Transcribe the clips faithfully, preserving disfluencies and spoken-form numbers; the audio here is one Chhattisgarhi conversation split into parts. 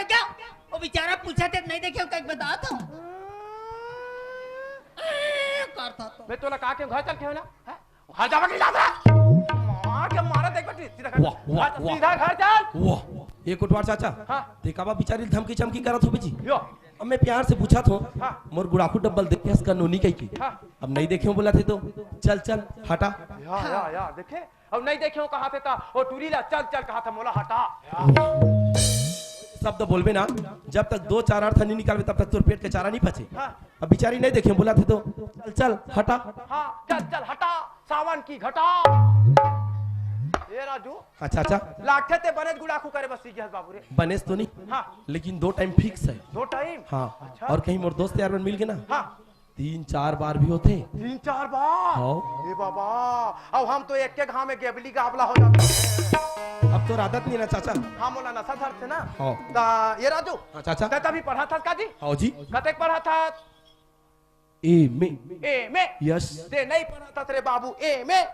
क्या? वो बेचारा पूछा थे, नहीं देखे, कहीं बता तो। करता तो। मैं तोला कहा के घर चल के हो ना? हैं? घर जावा के नहीं जाता? मार के मारा देख बेटी, सीधा घर। वाह, वाह, घर चल, वाह। सीधा घर चल। वाह, ये कोटवार चाचा। हाँ। देखा बा बेचारी धमकी चमकी करत हो बेजी। यो। अब मैं प्यार से पूछा थो, हाँ। मोर गुड़ाखू डब्बल देखे हस का नोनी कही की। हाँ। अब नहीं देखे हो बोला थे तो, चल, चल, हटा। या, या, या, देखे? अब नहीं देखे हो कहा थे ता, ओ टूरी ला, चल, चल, कहा था मोला हटा। शब्द बोलबे ना, जब तक दो चार अर्थ नहीं निकालबे, तब तक तोर पेट के चारा नहीं पचे। हाँ। अब बेचारी नहीं देखे हो बोला थे तो, चल, चल, हटा। हाँ, चल, चल, हटा, सावन की घटा। ये राजू। अच्छा, अच्छा। लागथे ते बनेच गुड़ाखू करे बस सीख गया बाबू रे। बनेच तो नहीं, हाँ। लेकिन दो टाइम फिक्स है। दो टाइम? हाँ। अच्छा। और कहीं मोर दोस्त यार मन मिल गए ना, हाँ। तीन चार बार भी होथे। तीन चार बार? हाँ। ए बाबा, अब हम तो एक के घाव में गेबली गाबला हो जाते हैं। अब तो आदत नहीं ना चाचा। हाँ, मोला नशा धरथे ना। हाँ। ता ये राजू, हाँ, चाचा। तै तभी पढ़ा था का जी? हाँ जी। कतेक पढ़ा था? ए में। ए में? यस। ते नहीं पढ़ा था तेरे बाबू ए में,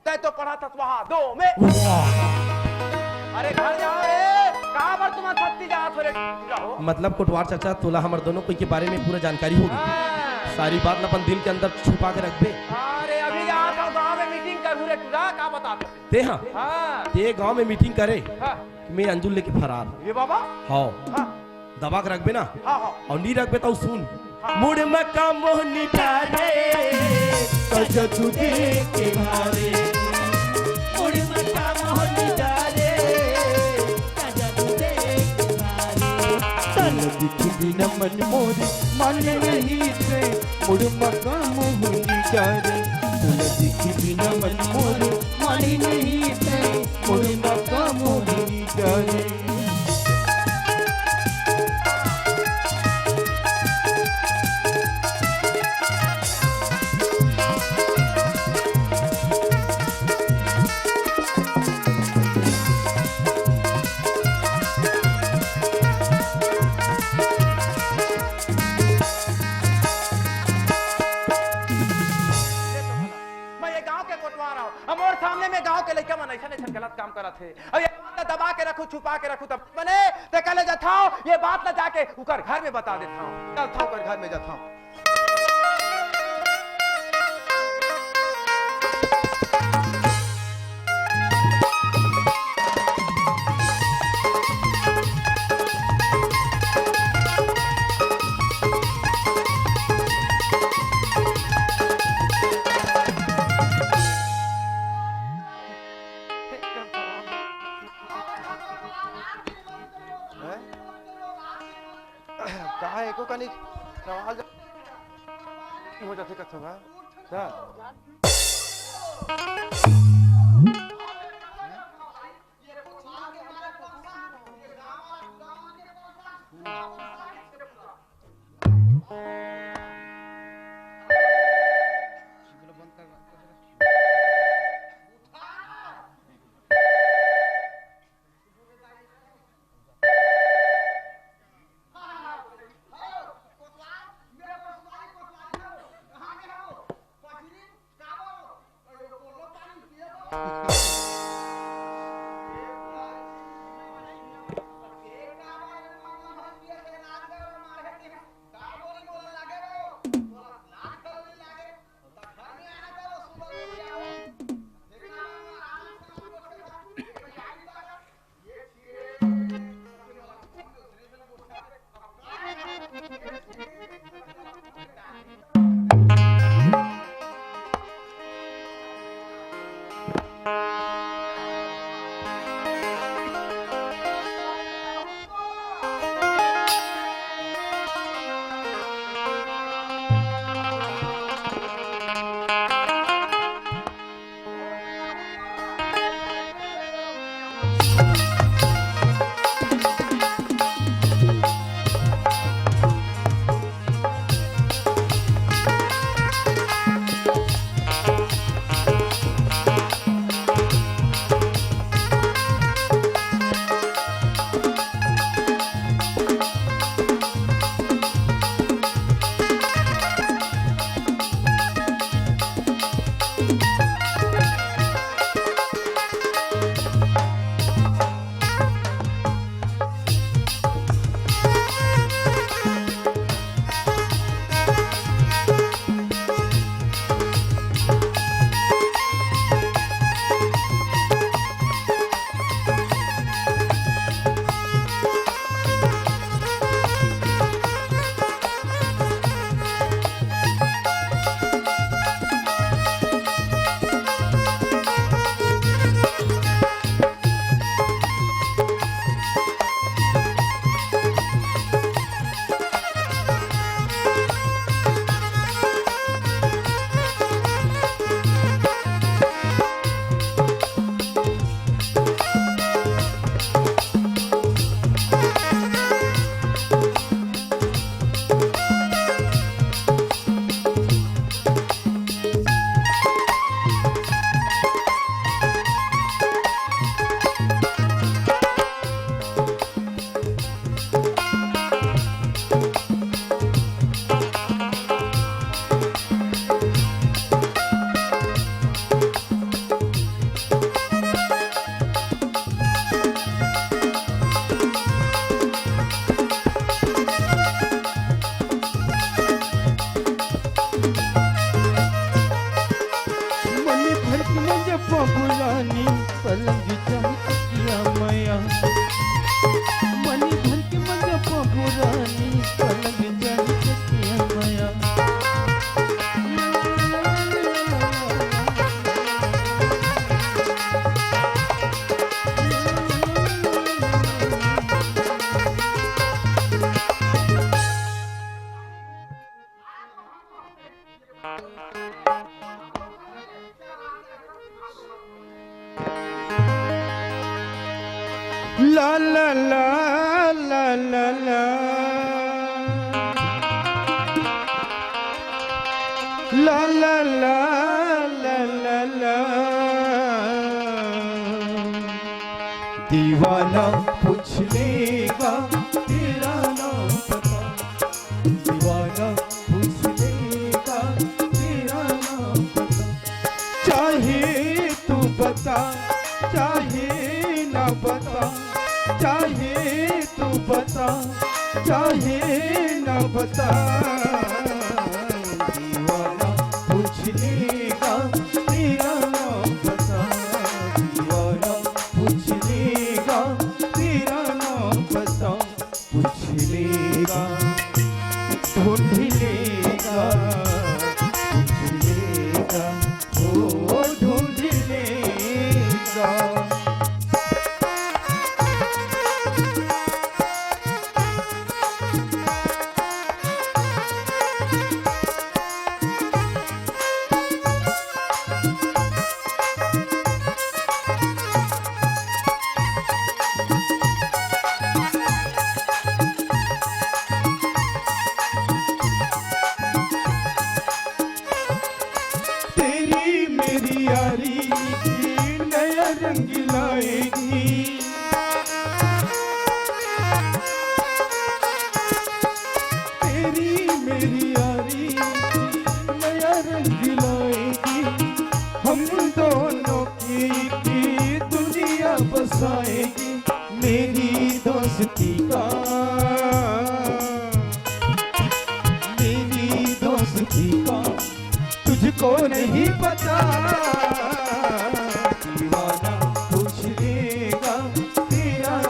तै तो पढ़ा था वहाँ दो में। वाह। अरे घर जाओ रे, कहाँ पर तुम थकती जात हो रे, पूरा हो? मतलब कोटवार चाचा, तोला हमर दोनों कोई के बारे में पूरा जानकारी होगी। हाँ। सारी बात ला अपन दिल के अंदर छुपा के रखबे। अरे अभी जात हो गाँव में मीटिंग करूँ रे, टूरा, का बता सकते? ते हाँ। हाँ। ते गाँव में मीटिंग करे, हाँ। मैं अंजुल लेके फरार। ये बाबा? हाँ। हाँ। दबा के रखबे ना? हाँ, हाँ। और नी रखबे तो सुन। हाँ। मुड़ मका मोहनी डारे, कजा तू देख के मारे। मुड़ मका मोहनी डारे, कजा तू देख के मारे। तल दिख बिना मन मोर मन नहीं थे, मुड़ मका मोहनी डारे। तल दिख बिना मन मोर मन नहीं थे, मुड़ मका मोहनी डारे। मैं ये गांव के कोटवार हूँ। हमर सामने में गांव के लइका मन अइसन अइसन गलत काम करत हे। अब ये बात ला दबा के रखू, छुपा के रखू, तब बने ते कले जथाओ, ये बात ला जाके उकर घर में बता देथाओ। चलथाओ उकर घर में जथाओ। हैं? कहाँ एको कनिक सवाल जवाब हो जाथे कथो का? हाँ। पबुरानी पलंग चढ़ के किया मया। मनी भर के मजा पबुरानी पलंग चढ़ के किया मया। ला ला ला ला ला ला। ला ला ला ला ला ला। दीवाना पूछ लेगा तेरा नाम पता। दीवाना पूछ लेगा तेरा नाम पता। चाहे तू बता, चाहे ना बता, चाहे तू बता, चाहे ना बता। दीवाना पूछ लेगा तेरा नाम पता। दीवाना पूछ लेगा तेरा नाम पता। पूछ लेगा, ढूंढ लेगा, पूछ लेगा, ओ ढूंढ लेगा। तेरी मेरी यारी की नया रंग